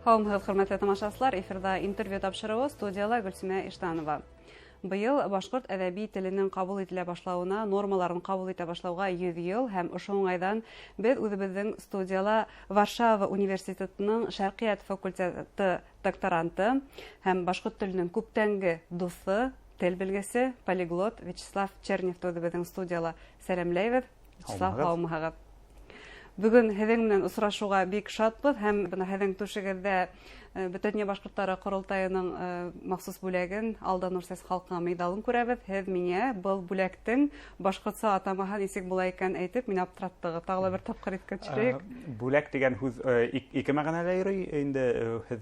Һаумыһығыҙ, хөрмәтле тамашасылар! Эфирҙа «Интервью» тапшырыуы, студияла Гөлсимә Иштанова. Быйыл башҡорт әҙәби теленең ҡабул ителә башлауына, нормаларын ҡабул итә башлауға 100 йыл, һәм ошо уңайҙан беҙ үҙебеҙҙең студияла Варшава университетының шәрҡиәт факультеты докторанты һәм башҡорт теленең күптәнге дуҫы, тел белгесе, полиглот Вячеслав Черневты үҙебеҙҙең студияла сәләмләйбеҙ. Вячеслав, һаумыһығыҙ! Бөгөн һеҙҙең менән осрашыуға бик шатбыҙ, һәм бына һеҙҙең түшегеҙҙә Бөтә донъя башҡорттары ҡоролтайының махсус бүләген, «Алда Нурсәс халҡыңа» миҙалын күрәбеҙ. Һеҙ миңә был бүләктең башҡортса атамаһы нисек була икән әйтеп, мине аптыраттығыҙ. Тағы ла бер тапҡыр иҫкә төшөрәйек. Бүләк тигән һүҙ ике мәғәнәлә йөрөй инде, һеҙ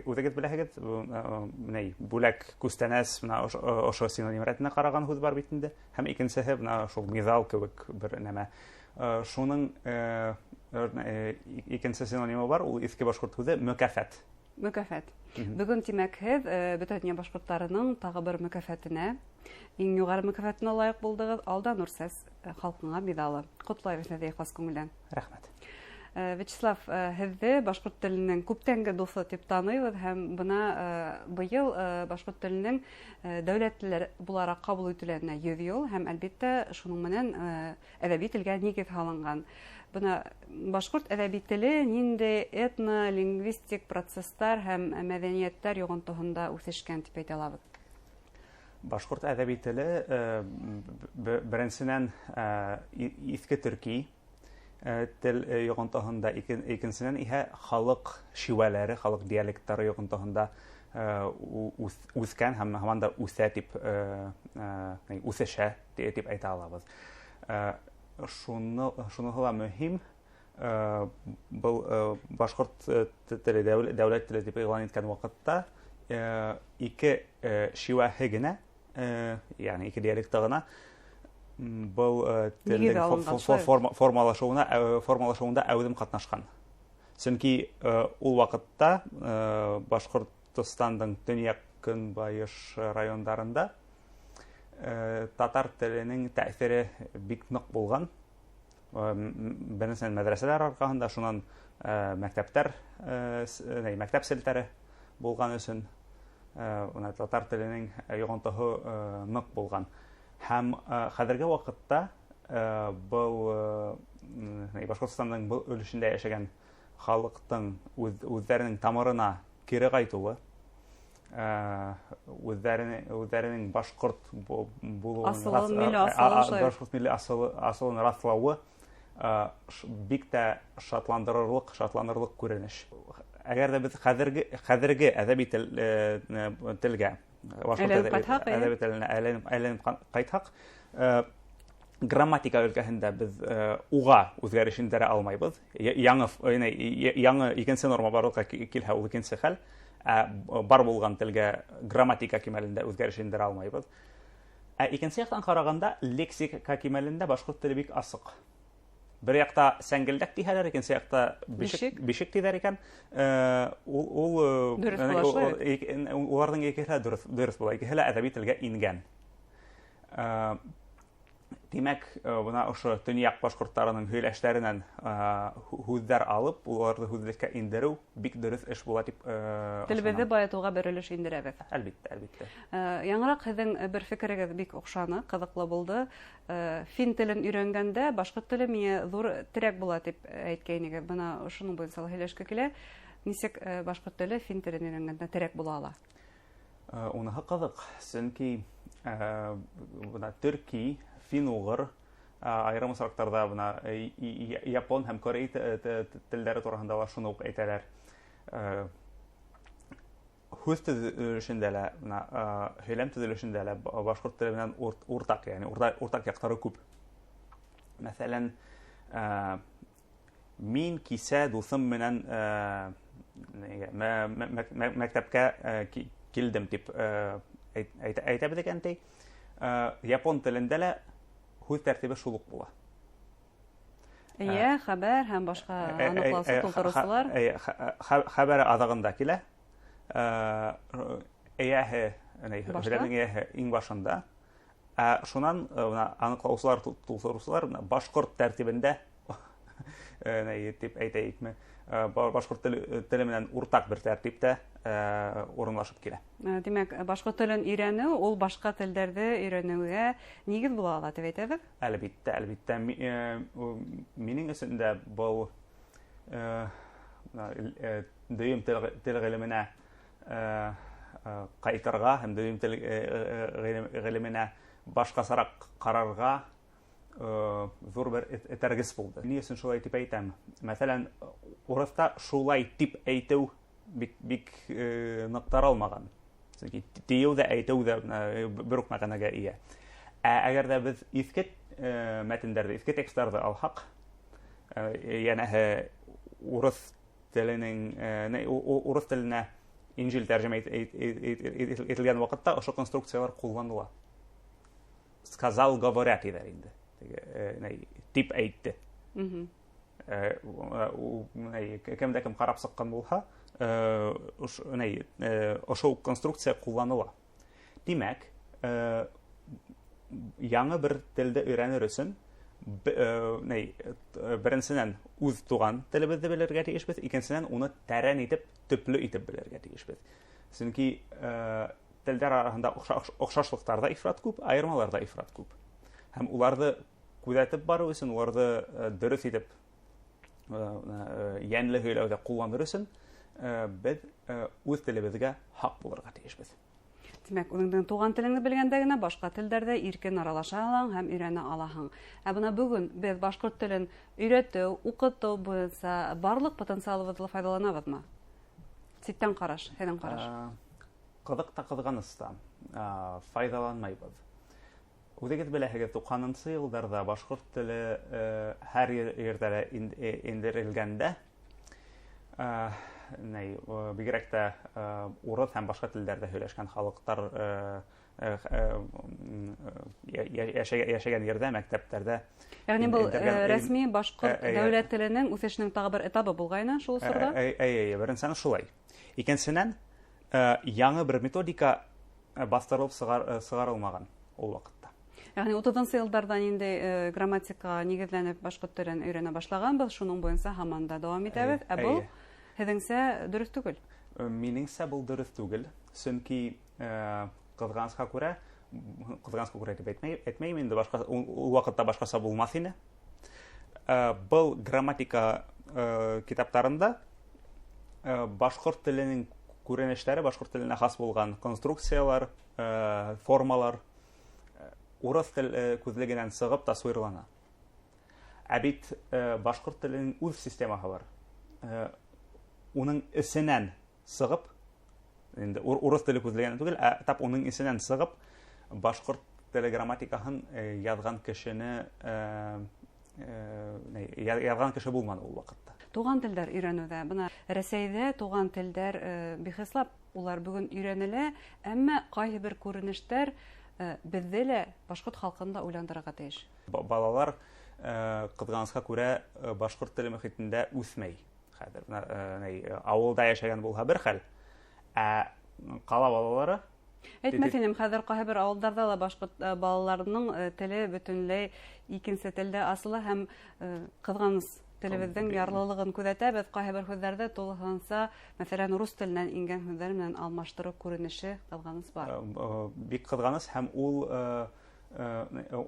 үҙегеҙ беләһегеҙ. Менә бүләк, күстәнәс, бына ошо синоним рәтенә ҡараған һүҙ бар бит инде. Һәм икенсеһе бына шул миҙал кеүек бер нәмә. Шуның икенсе синонимы бар, ул иҫке башҡорт һүҙе мөкәфәт. Мөкәфәт. Бөгөн, тимәк, һеҙ бөтә донъя башҡорттарының тағы бер мөкәфәтенә, иң юғары мөкәфәтенә лайыҡ булдығыҙ: «Алда Нурсәс халҡыңа» миҙалы. Ҡотлайбыҙ һеҙҙе ихлас күңелдән. Рәхмәт. Вячеслав, һеҙҙе башҡорт теленең күптәнге дуҫы тип таныйбыҙ, һәм бына быйыл башҡорт теленең дәүләт теле булараҡ ҡабул ителеүенә 100 йыл, һәм, әлбиттә, шуның менән әҙәби телгә нигеҙ һалынған. Бына башҡорт әҙәби теле ниндәй этно-лингвистик процесстар һәм мәҙәниәттәр йоғонтоһонда үҫешкән тип әйтә алабыҙ? Башҡорт әҙәби теле, беренсенән, иҫке төрки тел йоғонтоһонда, икенсенән иһә халыҡ шиүәләре, халыҡ диалекттары йоғонтоһонда үҫкән һәм һаман да үҫә тип, үҫешә тип әйтә алабыҙ. Шуныһы ла мөһим: был башҡорт теле дәүләт теле тип иғлан иткән ваҡытта ике шиүәһе генә, йәғни ике диалекты ғына был телдең формалашыуында әүҙем ҡатнашҡан. Сөнки ул ваҡытта Башҡортостандың төньяҡ көнбайыш райондарында татар теленең тәьҫире бик ныҡ булған. Беренсенән, мәҙрәсәләр арҡаһында, шунан мәктәптәр, мәктәп селтәре булған өсөн бына татар теленең йоғонтоһо ныҡ булған. Һәм хәҙерге ваҡытта был Башҡортостандың был өлөшөндә йәшәгән халыҡтың үҙҙәренең тамырына кире ҡайтыуы, үҙҙәренең башҡорт булыуын, башҡорт милли асылын раҫлауы бик тә шатландырырлыҡ күренеш. Әгәр ҙә беҙ хәҙерге әҙәби телгә, башҡорт әҙәби теленә әйләнеп ҡайтһаҡ, грамматика өлкәһендә беҙ уға үҙгәреш индерә алмайбыҙ. Яңы икенсе норма барлыҡҡа килһә, ул икенсе хәл. Ә бар булған телгә грамматика кимәлендә үҙгәреш индерә алмайбыҙ. Ә икенсе яҡтан ҡарағанда, лексика кимәлендә башҡорт теле бик асыҡ. Бер яҡта сәңгелдәк тиһәләр, икенсе яҡта бишек тиҙәр икән. Ул уларҙың икеһе лә дөрөҫ була, икеһе лә әҙәби телгә ингән. Тимәк, бына ошо төньяҡ башҡорттарының һөйләштәренән һүҙҙәр алып, уларҙы һүҙлеккә индереү бик дөрөҫ эш була тип. Телебеҙҙе байытыуға бер өлөш индерәбеҙ. Әлбиттә, әлбиттә. Яңыраҡ һеҙҙең бер фекерегеҙ бик оҡшаны, ҡыҙыҡлы булды. Фин телен өйрәнгәндә башҡорт теле миңә ҙур терәк була тип әйткәйнегеҙ. Бына ошоноң буйынса ла һөйләшке килә. Нисек башҡорт теле фин телен өйрәнгәндә терәк була ала? Уныһы ҡыҙыҡ, сөнки бына төрки, фин-уғыр, айырым осраҡтарҙа бына япон һәм корей телдәре тураһында ла шуны уҡ әйтәләр. Һүҙ төҙөлөшөндә лә, бына һөйләм төҙөлөшөндә лә башҡорт теле менән уртаҡ, йәғни уртаҡ яҡтары күп. Мәҫәлән, мин кисә дуҫым менән мәктәпкә килдем тип әйтәбеҙ икән, ти. Япон телендә лә һүҙ тәртибе шул уҡ була. Эйә, хәбәр һәм башҡа аныҡлаусы, тултырыусылар. Хәбәре аҙағында килә. Эйәһе, һөйләмдең эйәһе иң башында. Ә шунан бына аныҡлаусылар, тултырыусылар башҡорт тәртибендә. Дип әйтәйекме, башҡорт теле менән уртаҡ бер тәртиптә урынлашып килә. Тимәк, башҡорт телен өйрәнеү ул башҡа телдәрҙе өйрәнеүгә нигеҙ була ала тип әйтәбеҙ? Әлбиттә, әлбиттә. Минең өсөн дә был дөйөм тел ғилеменә ҡайтырға һәм дөйөм тел ғилеменә башҡасараҡ ҡарарға ҙур бер этәргес булды. Ни өсөн шулай тип әйтәм? Мәҫәлән, урыҫта шулай тип әйтеү бик ныҡ таралмаған. Сөнки тиеү ҙә, әйтеү ҙә бер үк мәғәнәгә эйә. Ә әгәр ҙә беҙ иҫке мәтендәрҙе, иҫке тексттарҙы алһаҡ, йәнәһе урыҫ теленең, урыҫ теленә Инжил тәржемә ителгән ваҡытта ошо конструкциялар ҡулланыла. Сказал, говоря тиҙәр инде. Тип әйтте. Кем дә кем ҡарап сыҡҡан булһа, ошо конструкция ҡулланыла. Тимәк, яңы бер телде өйрәнер өсөн беренсенән үҙ туған телебеҙҙе белергә тейешбеҙ, икенсенән уны тәрән итеп, төплө итеп белергә тейешбеҙ. Сөнки телдәр араһында оҡшашлыҡтар ҙа ифрат күп, айырмалар ҙа ифрат күп. Һәм уларҙы күҙәтеп барыу өсөн, уларҙы дөрөҫ итеп йәнле һөйләүҙә ҡулланыр өсөн беҙ үҙ телебеҙгә һаҡ булырға тейешбеҙ. Тимәк, үҙеңдең туған телеңде белгәндә генә башҡа телдәрҙә иркен аралаша алаһың һәм өйрәнә алаһың. Ә бына бөгөн беҙ башҡорт телен өйрәтеү, уҡытыу буйынса барлыҡ потенциалыбыҙҙы файҙаланабыҙмы? Ситтән ҡараш, һеҙҙең ҡараш. Ҡыҙыҡ та ҡыҙғаныс та файҙаланмайбыҙ. Үҙегеҙ беләһегеҙ, 90-нсы йылдарҙа башҡорт теле һәр ерҙә лә индерелгәндә, бигерәк тә урыҫ һәм башҡа телдәрҙә һөйләшкән халыҡтар йәшәгән ерҙә, мәктәптәрҙә. Йәғни был рәсми башҡорт дәүләт теленең үҫешенең тағы бер этабы булғайны шул осорҙа? Эйе, беренсенән шулай. Икенсенән, яңы бер методика баҫтырылып сығарылмаған ул ваҡытта. Йәғни 30-нсы йылдарҙа ниндәй грамматикаға нигеҙләнеп башҡорт телен өйрәнә башлағанбыҙ, шуның буйынса һаман да дауам итәбеҙ. Ә был һеҙҙеңсә дөрөҫ түгел? Минеңсә был дөрөҫ түгел, сөнки ҡыҙғанысҡа күрә, ҡыҙғанысҡа күрә тип әйтмәйем инде, башҡа ул ваҡытта башҡаса булмаҫ ине. Был грамматика китаптарында башҡорт теленең күренештәре, башҡорт теленә хас булған конструкциялар, формалар урыҫ тел күҙлегенән сығып тасуирлана. Ә бит башҡорт теленең үҙ системаһы бар. Уның эсенән сығып, инде урыҫ теле күҙлегенән түгел, ә тап уның эсенән сығып башҡорт теле грамматикаһын яҙған кешене яҙған кеше булманы ул ваҡытта. Туған телдәр өйрәнеүҙә, бына Рәсәйҙә туған телдәр бихислап улар бөгөн өйрәнелә, әммә ҡайһы бер күренештәр беҙҙе лә башҡорт халҡын да уйландырырға тейеш. Балалар ҡыҙғанысҡа күрә башҡорт теле мөхитендә үҫмәй. Хәҙер ауылда йәшәгән булһа бер хәл, ә ҡала балалары Әйтмәҫ инем, хәҙер ҡайһы бер ауылдарҙа ла башҡорт балаларының теле бөтөнләй икенсе телдә асыла һәм ҡыҙғаныс телебеҙҙең ярлылығын күҙәтәбеҙ. Ҡайһы бер һүҙҙәрҙе тулыһынса, мәҫәлән, рус теленән ингән һүҙҙәр менән алмаштырыу күренеше ҡыҙғаныс бар. Бик ҡыҙғаныс, һәм ул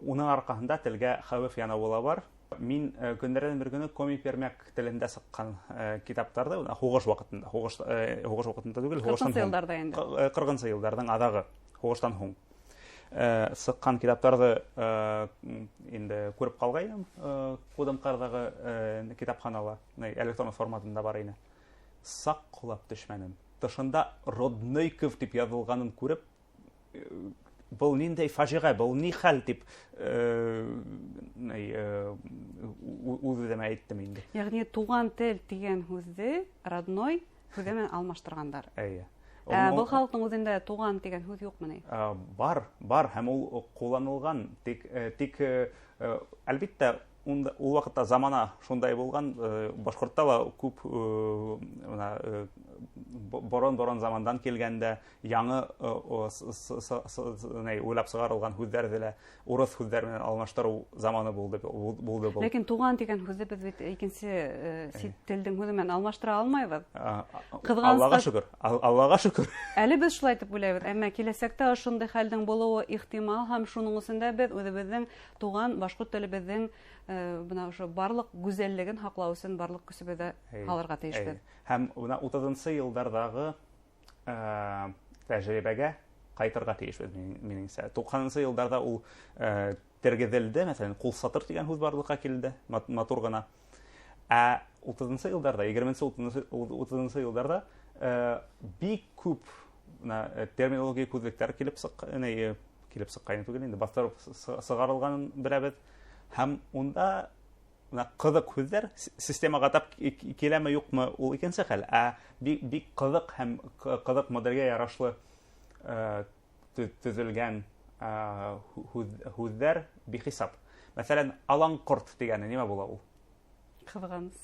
уның арҡаһында телгә хәүеф янауы ла бар. Мин көндәрҙән бер көнө коми-пермяк телендә сыҡҡан китаптарҙы, һуғыш ваҡытында, һуғыш ваҡытында түгел, һуғыштан һуң. Ҡырҡынсы йылдарҙа инде. Ҡырҡынсы йылдарҙың аҙағы, һуғыштан һуң. Сыҡҡан китаптарҙы инде күреп ҡалғайным, Ҡуҙымҡарҙағы китапханала, электрон форматында бар ине. Саҡ ҡолап төшмәнем. Тышында Роднойков тип яҙылғанын күреп, был ниндәй фажиғә, был ни хәл тип үҙ-үҙемә әйттем инде. Йәғни туған тел тигән һүҙҙе родной һүҙе менән алмаштырғандар. Эйе. Был халыҡтың үҙендә туған тигән һүҙ юҡмы ни? Бар, бар, һәм ул ҡулланылған. Тик, әлбиттә, Ул ваҡытта замана шундай булған, башҡортта ла күп бына борон-борон замандан килгәндә яңы уйлап сығарылған һүҙҙәрҙе лә урыҫ һүҙҙәре менән алмаштырыу заманы булды был. Ләкин туған тигән һүҙҙе беҙ бит икенсе сит телдең һүҙе менән алмаштыра алмайбыҙ. Аллаға шөкөр, Аллаға шөкөр. Әле беҙ шулай итеп уйлайбыҙ, әммә киләсәктә ошондай хәлдең булыуы ихтимал, һәм шуның өсөн дә беҙ үҙебеҙҙең туған башҡорт телебеҙҙең бына ошо барлыҡ гүзәллеген һаҡлау өсөн барлыҡ көсөбөҙҙө һалырға тейешбеҙ. Һәм бына 30-нсы йылдарҙағы тәжрибәгә ҡайтырға тейешбеҙ, минеңсә. 90-нсы йылдарҙа ул тергеҙелде, мәҫәлән, ҡул сатыр тигән һүҙ барлыҡҡа килде, матур ғына. Ә 30-нсы йылдарҙа, 20-нсе, 30-нсы йылдарҙа бик күп терминологик һүҙлектәр килеп сыҡҡайны түгел инде, баҫтырып сығарылғанын беләбеҙ. Һәм унда ҡыҙыҡ һүҙҙәр системаға тап киләме юҡмы, ул икенсе хәл. Ә бик ҡыҙыҡ һәм ҡыҙыҡ моделгә ярашлы төҙөлгән һүҙҙәр бихисап. Мәҫәлән, алаңҡорт тигәне нимә була ул? Ҡыҙғаныс.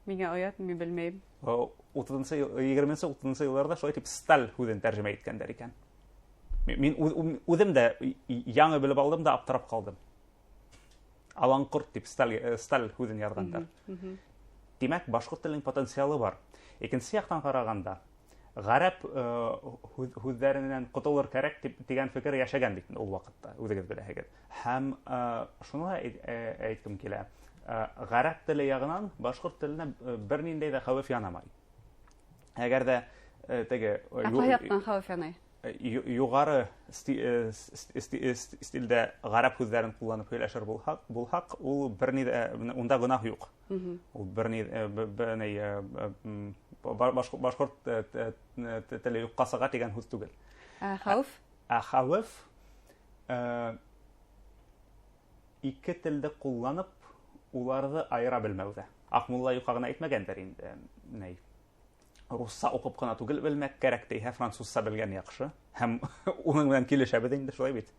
Миңә оят, мин белмәйем. 20-нсе, 30-нсы йылдарҙа шулай тип сталь һүҙен тәржемә иткәндәр икән. Мин үҙем дә яңы белеп алдым да аптырап ҡалдым. Алаңҡорт тип сталь һүҙен яҙғандар. Тимәк, башҡорт теленең потенциалы бар. Икенсе яҡтан ҡарағанда, ғәрәп һүҙҙәренән ҡотолор кәрәк тигән фекер йәшәгән бит ул ваҡытта, үҙегеҙ беләһегеҙ. Һәм шуны ла әйткем килә, ғәрәп теле яғынан башҡорт теленә бер ниндәй ҙә хәүеф янамай. Әгәр ҙә теге Ҡай яҡтан хәүеф янай? Юғары стилдә ғәрәп һүҙҙәрен ҡулланып һөйләшер булһаҡ, ул бер ни ҙә, унда гонаһ юҡ. Ул бер ни, башҡорт теле юҡҡа сыға тигән һүҙ түгел. Ә хәүеф? Ә хәүеф, ике телде ҡулланып, уларҙы айыра белмәүҙә. Аҡмулла юҡҡа ғына әйтмәгәндер инде, ней, русса уҡып ҡына түгел белмәк кәрәк тиһә, французса белгән яҡшы. Һәм уның менән килешәбеҙ инде, шулай бит.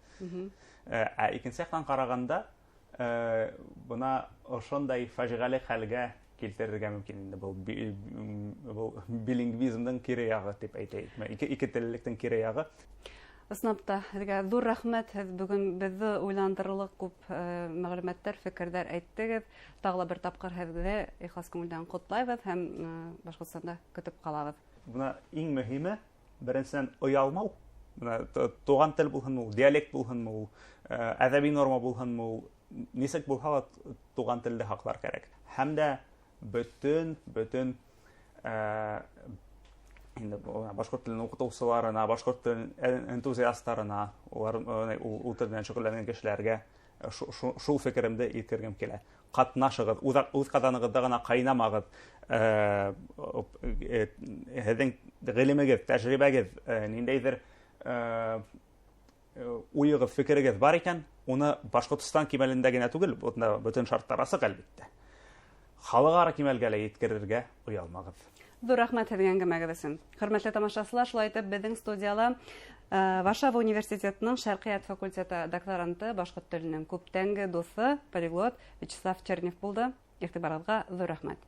Ә икенсе яҡтан ҡарағанда, бына ошондай фажиғәле хәлгә килтерергә мөмкин инде. Был билингвизмдың кире яғы тип әйтәйек. Ике теллелектең кире яғы. Ысынлап та, һеҙгә ҙур рәхмәт. Һеҙ бөгөн беҙҙе уйландырырлыҡ күп мәғлүмәттәр, фекерҙәр әйттегеҙ. Тағы ла бер тапҡыр һеҙҙе ихлас күңелдән ҡотлайбыҙ һәм Башҡортостанда көтөп ҡалабыҙ. Бына иң мөһиме, беренсенән, оялмау. Бына туған тел булһынмы ул, диалект булһынмы ул, әҙәби норма булһынмы ул, нисек булһа ла туған телде һаҡлар кәрәк. Һәм дә бөтөн инде башҡорт телен уҡытыусыларына, башҡорт телен энтузиасттарына, улар, ул тел менән шөғөлләнгән кешеләргә шул фекеремде еткергем килә. Ҡатнашығыҙ, үҙ ҡаҙанығыҙҙа ғына ҡайнамағыҙ. Һеҙҙең ғилемегеҙ, тәжрибәгеҙ, ниндәйҙер уйығыҙ, фекерегеҙ бар икән, уны Башҡортостан кимәлендә генә түгел, бында бөтөн шарттар асыҡ әлбиттә. Халыҡ-ара кимәлгә лә еткерергә оялмағыҙ. Ҙур рәхмәт һеҙгә әңгәмәгеҙ өсөн. Хөрмәтле тамашасылар, шулай итеп беҙҙең студияла Варшава университетының Шәрҡиәт факультеты докторанты, башҡорт теленең күптәнге дуҫы, полиглот Вячеслав Чернев булды. Иғтибарығыҙға ҙур рәхмәт.